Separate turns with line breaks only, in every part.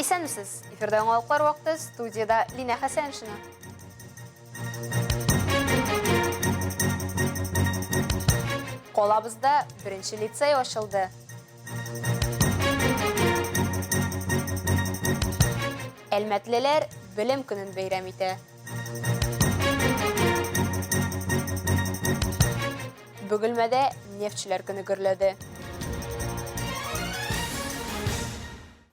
Исәнмесез! Эфирда яңалыклар вакыты, студиядә Линә Хәсәншина. Калабызда беренче лицей ачылды. Әлмәтлеләр белем көнен бәйрәм итә. Бөгелмәдә нефтьчеләр көне гөрләде.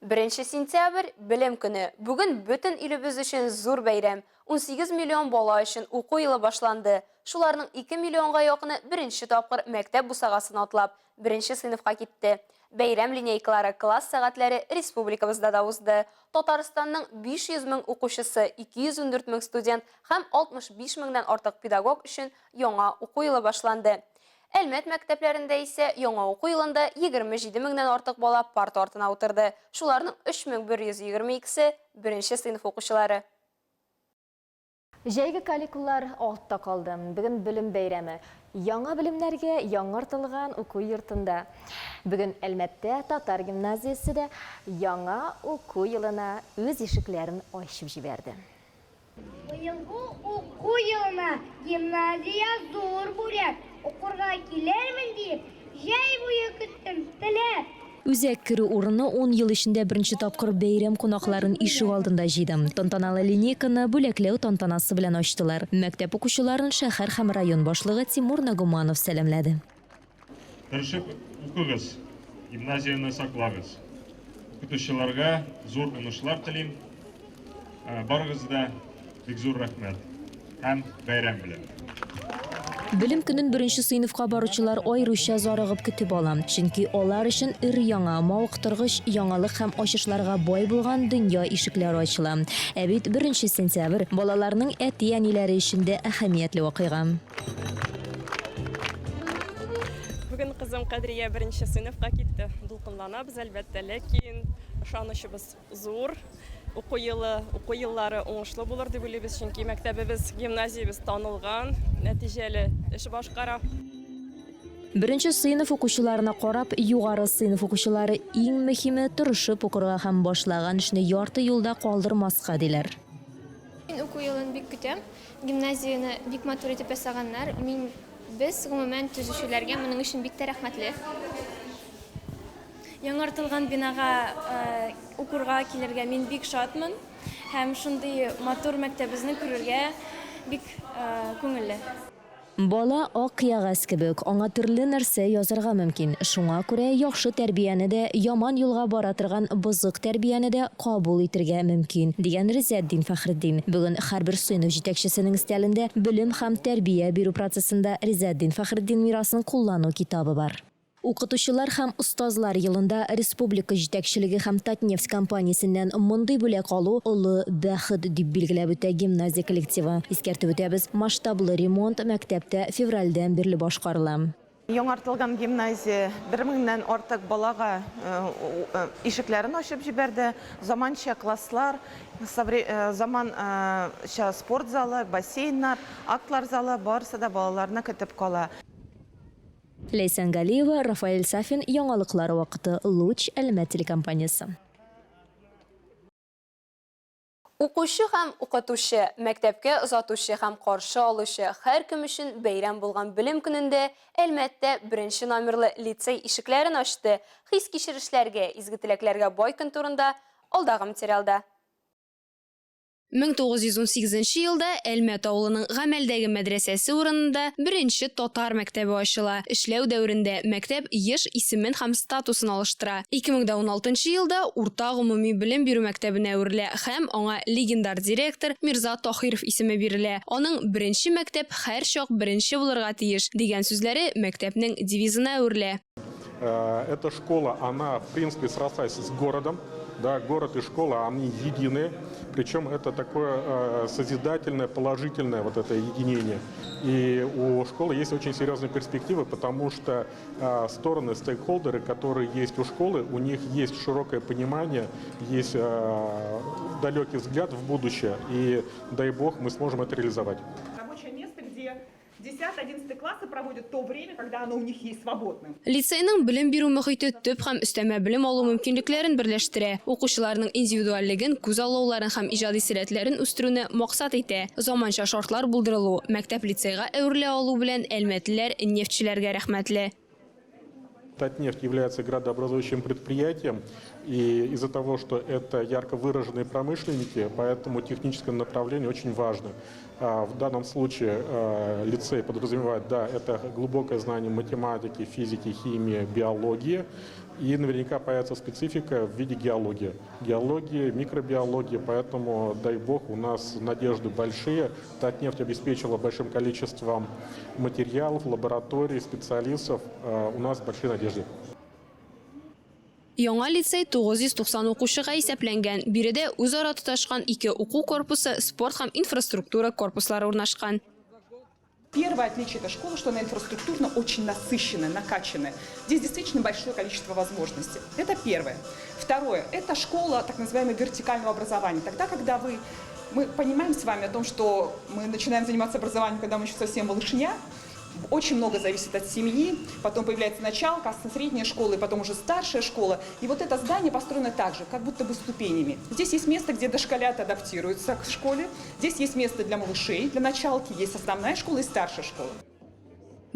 Беренче сентябрь, Белем көне. Бүген бөтен илебез өчен зур бәйрәм. 18 миллион бала өчен уку елы башланды. Шуларның 2 миллионга якыны беренче тапкыр мәктәп бусагасын атлап, беренче сыйныфка китте. Бәйрәм линейкалары, класс сәгатьләре республикабызда да узды. Татарстанның 500 мең укучысы, 214 мең студент һәм 65 меңнән артык педагог өчен яңа уку елы башланды. Әлмәт мәктәпләрендә исә яңа уку елында 27 меңнән артык бала парта артына утырды, шуларның 3122-се, беренче сыйныф укучылары.
Җәйге каникуллар артта калды. Бүген белем бәйрәме. Яңа белемнәргә яңартылган уку йортында. Бүген Әлмәттә татар гимназиясе дә яңа уку елына үз ишекләрен ачып җибәрде.
Быелгы уку елына гимназия зур бүләк. Укырга килермен дип, җәй буе көттем, теләп.
Үзәк керү урыны ун ел эчендә беренче тапкыр бәйрәм кунакларын ишек алдында җыйды. Тантаналы линейканы бүләкләү тантанасы белән ачтылар. Мәктәп укучыларын шәһәр һәм район башлыгы Тимур Нагуманов сәламләде.
Тырышып укыгыз, гимназияне саклагыз. Укытучыларга зур уңышлар телим. Барыгызга да бик зур рәхмәт һәм бәйрәм белән!
Белем көнен беренче сыйныфка баручылар аеруча зарыгып көтеп ала. Чөнки алар өчен өр-яңа, мавыктыргыч яңалык һәм ачышларга бай булган дөнья ишекләре ачыла. Ә бит беренче сентябрь, балаларның әти-әниләре өчен дә әһәмиятле вакыйга.
Бүген кызым Кадрия беренче сыйныфка китте. Дулкынланабыз, әлбәттә, ләкин ышанычыбыз зур. Уку елы, уку еллары уңышлы булыр дип уйлыйбыз, чөнки мәктәбебез, гимназиябез танылган, нәтиҗәле эш башкара.
Беренче сыйныф укучыларына карап, югары сыйныф укучылары иң мөһиме, тырышып укырга һәм башлаган эшне ярты юлда калдырмаска, диләр.
Мин уку елын бик көтәм. Гимназияне бик матур итеп ясаганнар. Мин, без, гомумән, төзүчеләргә моның өчен бик тә рәхмәтле.
Яңартылган бинага укырга килергә мин бик шатмын һәм шундый матур мәктәбезне күрергә бик күңелле.
Бала ак кәгазь кебек, аңа төрле нәрсә язарга мөмкин. Шуңа күрә яхшы тәрбияне дә, яман юлга бара торган бозык тәрбияне дә кабул итергә мөмкин, дигән Ризәтдин Фәхретдин. Бүген һәрбер сыйныф җитәкчесенең өстәлендә белем һәм тәрбия бирү процессында Ризәтдин Фәхретдин мирасын куллану китабы бар. Укытучылар һәм остазлар елында республика җитәкчелеге һәм Татнефть компаниясеннән мондый бүләк алу олы бәхет, дип билгеләп үтә гимназия коллективы. Искәртеп үтәбез, масштаблы ремонт мәктәптә февральдән бирле башкарыла.
Яңартылган гимназия бер меңнән артык балага ишекләрен ачып җибәрде. Заманча класслар, заманча спорт залы, бассейннар, актлар залы, барысы да балаларны көтеп кала.
Ләйсән Галиева, Рафаэль Сафин, Яңалыклар вакыты, Луч, Әлмәт телекомпаниясе.
Укучы һәм укытучы, мәктәпкә озатучы һәм каршы алучы, һәркем өчен бәйрәм булган Белем көнендә Әлмәттә беренче номерлы лицей ишекләрен ачты. Хис-кичерешләргә, изге теләкләргә бай көн турында алдагы материалда.
1918 нче елда Әлмәт авылының гамәлдәге мәдрәсәсе урынында беренче татар мәктәбе ачыла. Эшләү дәверендә мәктәп еш исемен һәм статусын алыштыра. 2016 нчы елда урта гомуми белем бирү мәктәбенә әверелә һәм аңа легендар директор Мирза Таһиров исеме бирелә. Аның Беренче мәктәп һәрчак беренче булырга тиеш! дигән сүзләре мәктәпнең девизына әверелә.
Эта школа, она, в принципе, срослась с городом. Да, город и школа, они едины. Причем это такое созидательное, положительное вот это единение. И у школы есть очень серьезные перспективы, потому что стороны, стейкхолдеры, которые есть у школы, у них есть широкое понимание, есть далекий взгляд в будущее. И дай бог, мы сможем это реализовать.
Десятый-одиннадцатый классы проводят то время, когда оно у них есть свободным.
Лицейның белем бирү мохите төп һәм өстәмә белем алу мөмкинлекләрен берләштерә, укучыларның индивидуальлеген, күзаллауларын һәм иҗади сәләтләрен үстерүне максат итә. Заманча шартлар булдырылу, мәктәп лицейга әверелә алу белән әлмәтлеләр нефтьчеләргә рәхмәтле.
Татнефть является градообразующим предприятием, и из-за того, что это ярко выраженные промышленники, поэтому техническое направление очень важно. В данном случае лицей подразумевает, да, это глубокое знание математики, физики, химии, биологии, и наверняка появится специфика в виде геологии. Геологии, микробиологии, поэтому, дай бог, у нас надежды большие. Татнефть обеспечила большим количеством материалов, лабораторий, специалистов. У нас большие надежды.
Яңа лицей 990 укучыга исәпләнгән. Биредә үзара тоташкан ике уку корпусы, спорт һәм инфраструктура корпуслары урнашкан.
Первое отличие этой школы, что она инфраструктурно очень насыщенная, накачанная. Здесь действительно большое количество возможностей. Это первое. Второе, это школа так называемого вертикального образования. Тогда, когда вы, мы понимаем с вами о том, что мы начинаем заниматься образованием, когда мы еще совсем малышня, очень много зависит от семьи, потом появляется началка, средняя школа и потом уже старшая школа. И вот это здание построено так же, как будто бы ступенями. Здесь есть место, где дошколята адаптируются к школе, здесь есть место для малышей, для началки, есть основная школа и старшая школа.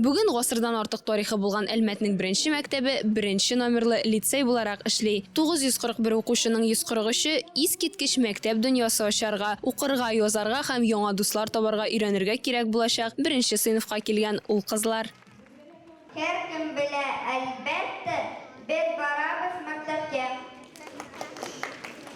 Бүген гасырдан артык тарихы булган Әлмәтнең беренче мәктәбе беренче номерлы лицей буларак эшли. 941 укучының 143-е искиткеч мәктәп дөньясы ачарга, укырга, язарга һәм яңа дуслар табарга өйрәнергә кирәк булачак беренче сыйныфка килгән ул-кызлар.
Һәркем белә, әлбәттә, без барабыз мәктәпкә.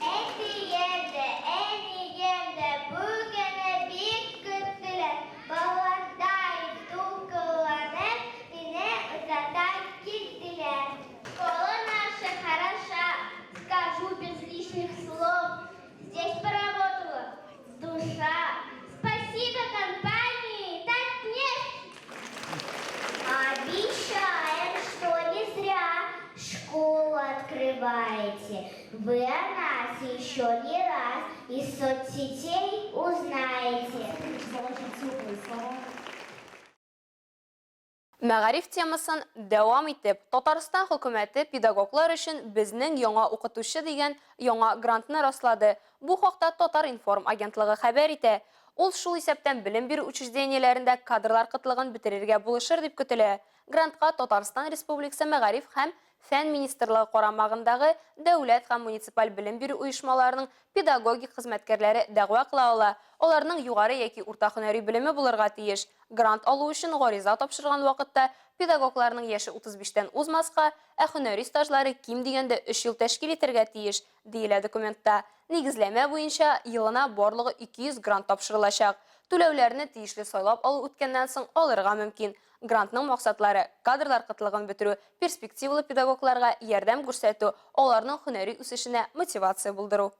Әтием дә, әнием дә бу көнне бик көттеләр. Балалардай дулкынланып, мине озата килделәр. Школа наша хороша, скажу без лишних слов. Здесь поработала душа. Спасибо компании Татнефть. Обещаем, что не зря школу открываете. Вы о нас еще не раз из соцсетей узнаете.
Мәгариф темасын дәвам итеп, Татарстан хөкүмәте педагоглар өчен Безнең яңа укытучы дигән яңа грантны раслады. Бу хакта Татар-информ агентлыгы хәбәр итә. Ул шул исәптән белем бирү учреждениеләрендә кадрлар кытлыгын бетерергә булышыр дип көтелә. Грантка Татарстан Республикасы Мәгариф һәм фән министрлыгы карамагындагы дәүләт һәм муниципаль белем бирү оешмаларының педагогик хезмәткәрләре дәгъва кыла ала. Аларның югары яки урта һөнәри белеме булырга тиеш. Грант алу өчен гариза тапшырган вакытта педагогларның яше 35 тән узмаска, ә һөнәри стажлары ким дигәндә өч ел тәшкил итәргә тиеш, диелә документта. Нигезләмә буенча, елына барлыгы 200 грант тапшырылачак. Түләүләрне тиешле сайлап алу үткәннән соң алырга мөмкин. Грантның максатлары, кадрлар кытлыгын бетерү, перспективалы педагогларга ярдәм күрсәтү, аларның һөнәри үсешенә мотивация булдыру.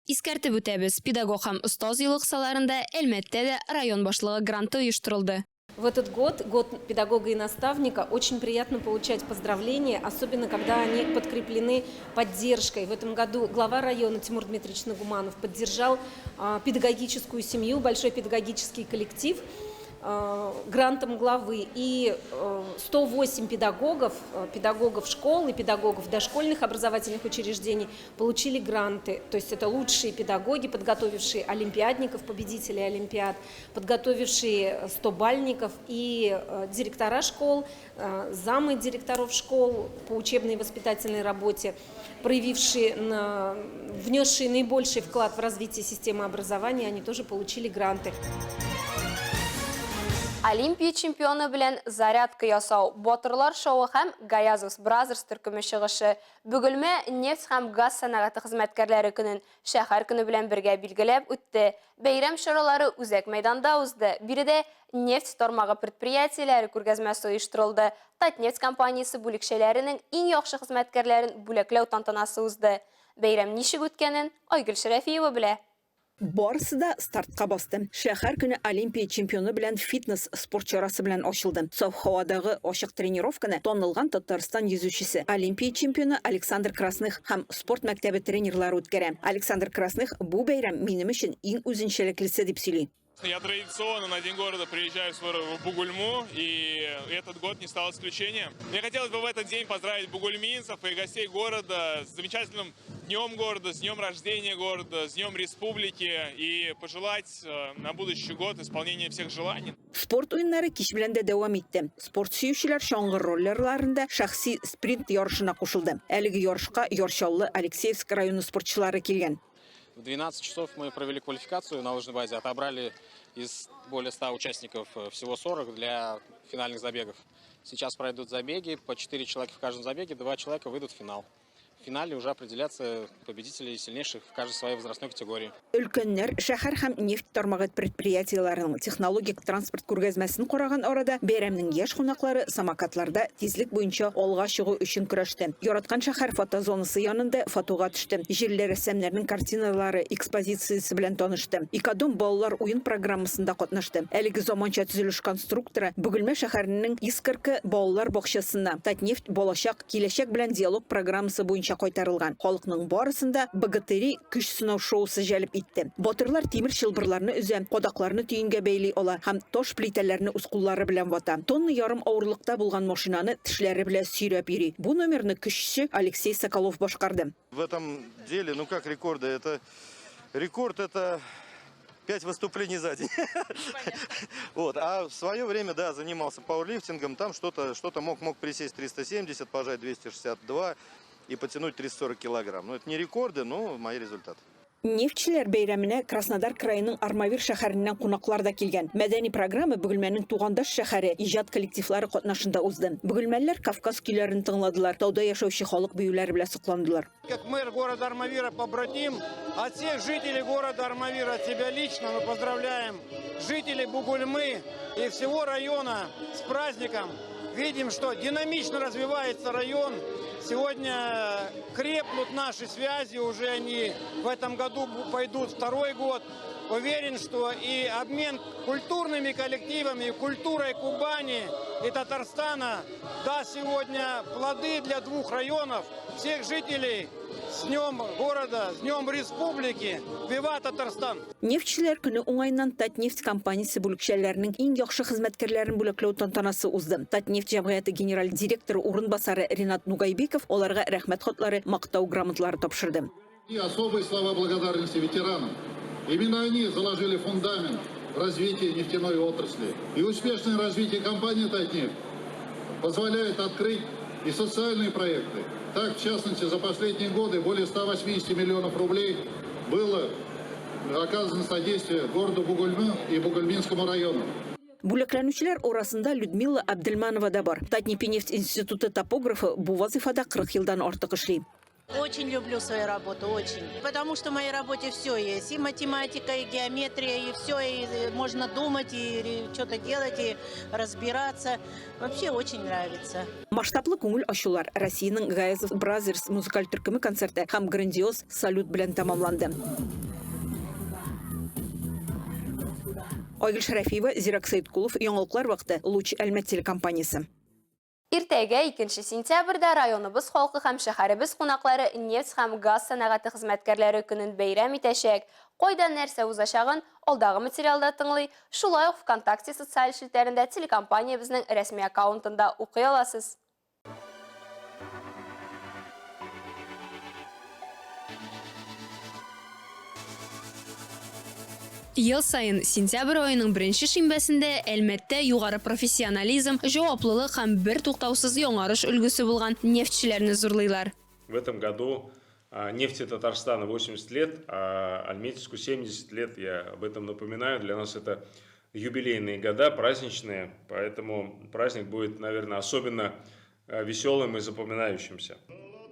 Искәртеп үтәбез, Педагог һәм остаз елы кысаларында Әлмәттә дә район башлыгы гранты оештырылды.
В этот год, год педагога и наставника, очень приятно получать поздравления, особенно когда они подкреплены поддержкой. В этом году глава района Тимур Дмитриевич Нагуманов поддержал педагогическую семью, большой педагогический коллектив грантом главы. И 108 педагогов, педагогов школ и педагогов дошкольных образовательных учреждений получили гранты. То есть это лучшие педагоги, подготовившие олимпиадников, победителей олимпиад, подготовившие 100-бальников и директора школ, замы директоров школ по учебной и воспитательной работе, проявившие, внесшие наибольший вклад в развитие системы образования, они тоже получили гранты.
Олимпия чемпионы белән зарядка ясау, батырлар шоуы һәм Гаязовс Бразерс төркеме чыгышы. Бөгелмә нефть һәм газ сәнәгате хезмәткәрләре көнен шәһәр көне белән бергә билгеләп үтте. Бәйрәм чаралары үзәк мәйданда узды. Биредә нефть тармагы предприятиеләре күргәзмәсе оештырылды. Татнефть компаниясе бүлекчәләренең иң яхшы хезмәткәрләрен бүләкләү тантанасы узды. Бәйрәм ничек үткәнен Айгөл Шәрәфиева белә.
Барысы да стартка басты. Шәһәр көне Олимпия чемпионы белән фитнес спорт чарасы белән ачылды. Саф һавадагы ачык тренировканы танылган Татарстан йөзүчесе, Олимпия чемпионы Александр Красных һәм спорт мәктәбе тренерлары үткәрә. Александр Красных бу бәйрәм минем өчен иң үзенчәлеклесе дип сөйли.
Я традиционно на День города приезжаю в Бугульму, и этот год не стал исключением. Мне хотелось бы в этот день поздравить бугульминцев и гостей города с замечательным днем города, с днем рождения города, с днем республики и пожелать на будущий год исполнения всех желаний.
Спорт уеннары кич белән дә дәвам итте. Спорт сөючеләр чаңгы роллерларында шәхси спринт ярышына кушылды. Әлеге ярышка Яр Чаллы, Алексеевск районы спортчылары килгән.
В 12 часов мы провели квалификацию на лыжной базе, отобрали из более 100 участников всего 40 для финальных забегов. Сейчас пройдут забеги, по 4 человека в каждом забеге, 2 человека выйдут в финал. В финале уже определятся победители сильнейших в каждой своей возрастной категории.
Өлкәннәр шәһәр һәм нефть тармагы предприятиеләренең технологик транспорт күргәзмәсен караган арада бәйрәмнең яшь кунаклары самокатларда тизлек буенча алга чыгу өчен көрәште. Яраткан шәһәр фотозонасы янында фотога төште. Җирле рәссамнарның картиналары экспозициясе белән танышты. Экодом балалар уен программасында катнашты. Әлеге заманча төзелеш конструкторы Бөгелмә шәһәренең Искорка балалар бакчасына Татнефть балачак киләчәк белән диалог программасы буенча кайтарылган. Халыкның барысын да Богатыри көч сынау шоусы җәлеп итте. Батырлар тимер чылбырларны өзә, кадакларны төенгә бәйли ала һәм таш плитәләрне үз куллары белән вата. Тонна ярым авырлыкта булган машинаны тешләре белән сөйрәп йөри. Бу номерны көчче Алексей Соколов башкарды.
В этом деле, ну как рекорды, это рекорд, это 5 выступлений за день. Вот. А в свое время, да, занимался пауэрлифтингом, там что-то мог присесть 370, пожать 262 и потянуть 340 килограмм. Ну, это не рекорды, но мои результаты.
Нефтьчеләр бәйрәменә Краснодар краеның Армавир шәһәреннән кунаклар да килгән. Мәдәни программа Бөгелмәнең тугандаш шәһәре иҗат коллективлары катнашында узды. Бөгелмәлеләр Кавказ көйләрен тыңладылар, тауда яшәүче халык биюләре белән сокландылар.
Как мэр города Армавира побратим, от всех жителей города Армавира, от себя лично мы поздравляем жителей Бугульмы и всего района с праздником. Видим, что динамично развивается район. Сегодня крепнут наши связи, уже они в этом году пойдут второй год. Уверен, что и обмен культурными коллективами, и культурой Кубани и Татарстана даст сегодня плоды для двух районов, всех жителей с Днем города, с Днем республики. Вива Татарстан!
Нефтьчеләр көне уңаеннан Татнефть компаниясе бүлекчәләренең иң яхшы хезмәткәрләрен бүләкләү тантанасы узды. Татнефть җәмгыяте генераль директоры урынбасары Ринат Нугайбеков аларга рәхмәт хатлары, мактау грамоталары тапшырды.
И особые слова благодарности ветеранам. Именно они заложили фундамент развития нефтяной отрасли. И успешное развитие компании Татнефть позволяет открыть и социальные проекты. Так, в частности, за последние годы более 180 миллионов рублей было оказано содействие городу Бугульмы и Бугульминскому району.
Бүләкләнүчеләр арасында Людмила Абдельманова да бар. Татнефть институты топографы бу вазифада 40 елдан артык эшли.
Очень люблю свою работу, очень. Потому что в моей работе все есть. И математика, и геометрия, и все. И можно думать, и что-то делать, и разбираться. Вообще очень нравится.
Масштаблы күңел ачулар Россиянең Гаязов Бразерс музыкаль төркеме концерты һәм грандиоз салют белән тәмамланды. Айгөл Шәрәфиева, Зирак Сәйткулов, Яңалыклар вакыты, Луч Әлмәт телекомпаниясе.
Иртәгә 2 сентябрьдә районыбыз халкы һәм шәһәребез кунаклары нефть һәм газ сәнәгате хезмәткәрләре көнен бәйрәм итәчәк. Кайда нәрсә узачагын алдагы материалда тыңлый, шулай ук ВКонтакте социаль челтәрендә телекомпаниябезнең рәсми аккаунтында укый аласыз.
Ел сайын сентябрь аеның беренче шимбәсендә Әлмәттә югары профессионализм, җаваплылык һәм бер туктаусыз яңарыш өлгесе булган нефтьчеләрне зурлыйлар.
В этом году нефти Татарстана 80 лет, а Альметьевску 70 лет. Я об этом напоминаю. Для нас это юбилейные года, праздничные, поэтому праздник будет, наверное, особенно веселым и запоминающимся.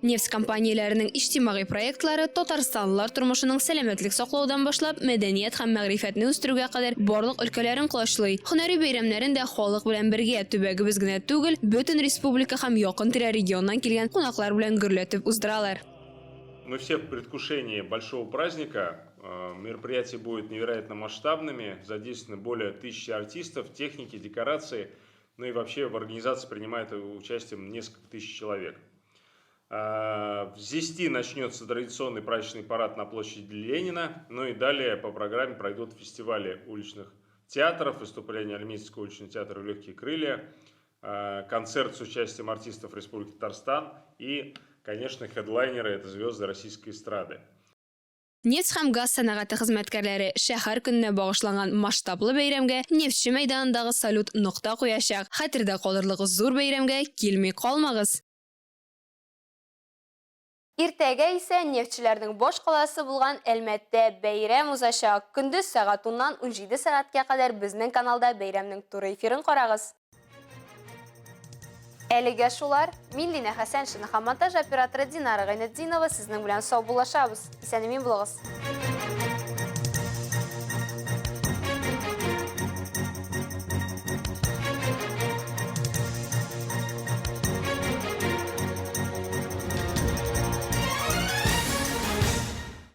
Нефть компанияләренең иҗтимагый проектлары татарстанлылар тормышының сәламәтлек саклаудан башлап мәдәният һәм мәгърифәтне үстерүгә кадәр барлык өлкәләрен колачлый. Һөнәри бәйрәмнәрен дә халык белән бергә төбәгебез генә түгел, бөтен республика һәм якын-тирә регионнан килгән кунаклар белән гөрләтеп уздыралар.
Мы все в предвкушении большого праздника. Мероприятия будут невероятно масштабными, задействованы более 1000 артистов, техники, декорации, ну и вообще в организации принимает участие несколько тысяч человек. В 10 начнется традиционный праздничный парад на площади Ленина. Ну и далее по программе пройдут фестивали уличных театров, выступление Альметьевского уличного театра «Легкие крылья», концерт с участием артистов Республики Татарстан и, конечно, хедлайнеры – это звезды российской эстрады.
Нефть һәм газ сәнәгате хезмәткәрләре шәһәр көненә багышланган масштаблы бәйрәмгә Нефтьче мәйданындагы салют нокта куячак. Хәтердә калырлык зур бәйрәмгә килми калмагыз!
Иртәгә исә нефтьчеләрнең баш каласы булган Әлмәттә бәйрәм узачак. Көндез сәгать уннан 17 сәгатькә кадәр безнең каналда бәйрәмнең туры эфирын карагыз. Әлегә шулар. Мин Линә Хәсәншина һәм монтаж операторы Динара Гайнетдинова сезнең белән саубуллашабыз. Исән-имин булыгыз.